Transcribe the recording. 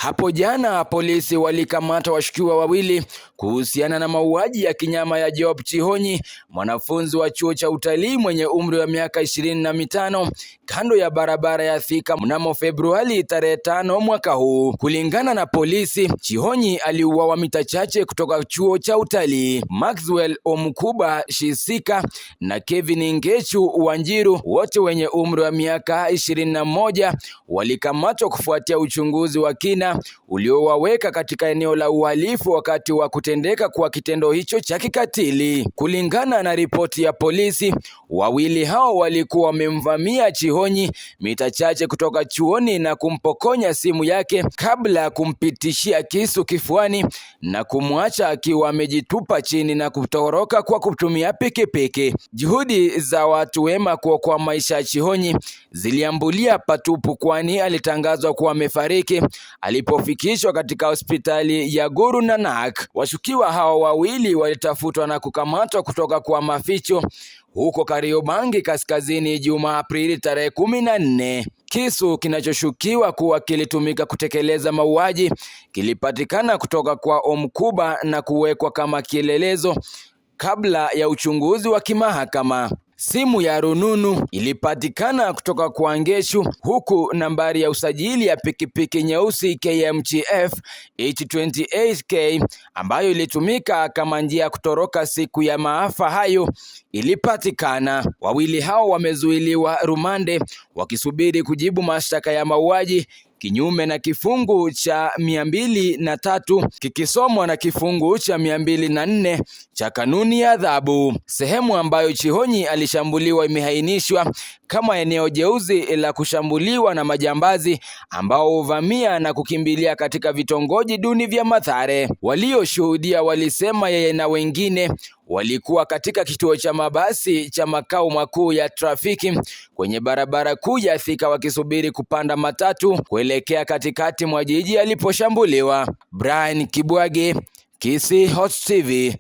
Hapo jana polisi walikamata washukiwa wawili kuhusiana na mauaji ya kinyama ya Job Chihonyi, mwanafunzi wa chuo cha utalii mwenye umri wa miaka 25, kando ya barabara ya Thika mnamo Februari tarehe 5 mwaka huu. Kulingana na polisi, Chihonyi aliuawa mita chache kutoka chuo cha utalii. Maxwell Omkuba Shisika na Kevin Ngechu Wanjiru, wote wenye umri wa miaka 21, walikamatwa kufuatia uchunguzi wa kina uliowaweka katika eneo la uhalifu wakati wa kutendeka kwa kitendo hicho cha kikatili. Kulingana na ripoti ya polisi, wawili hao walikuwa wamemvamia Chihonyi mita chache kutoka chuoni na kumpokonya simu yake kabla ya kumpitishia kisu kifuani na kumwacha akiwa amejitupa chini na kutoroka kwa kutumia pikipiki. Juhudi za watu wema kuokoa maisha ya Chihonyi ziliambulia patupu, kwani alitangazwa kuwa amefariki alipofikishwa katika hospitali ya Guru Nanak. Washukiwa hao wawili walitafutwa na kukamatwa kutoka kwa maficho huko Kariobangi Kaskazini Ijumaa Aprili tarehe 14. Kisu kinachoshukiwa kuwa kilitumika kutekeleza mauaji kilipatikana kutoka kwa Omkuba na kuwekwa kama kielelezo kabla ya uchunguzi wa kimahakama. Simu ya rununu ilipatikana kutoka kwa Ngeshu, huku nambari ya usajili ya pikipiki nyeusi KMGF 828K ambayo ilitumika kama njia ya kutoroka siku ya maafa hayo ilipatikana. Wawili hao wamezuiliwa rumande wakisubiri kujibu mashtaka ya mauaji kinyume na kifungu cha 203 kikisomwa na kifungu cha 204 cha kanuni ya adhabu. Sehemu ambayo Chihonyi alishambuliwa imeainishwa kama eneo jeusi la kushambuliwa na majambazi ambao huvamia na kukimbilia katika vitongoji duni vya Mathare. Walioshuhudia walisema yeye na wengine walikuwa katika kituo cha mabasi cha makao makuu ya trafiki kwenye barabara kuu ya Thika wakisubiri kupanda matatu kuelekea katikati mwa jiji aliposhambuliwa. Brian Kibwage, Kisii Hot TV.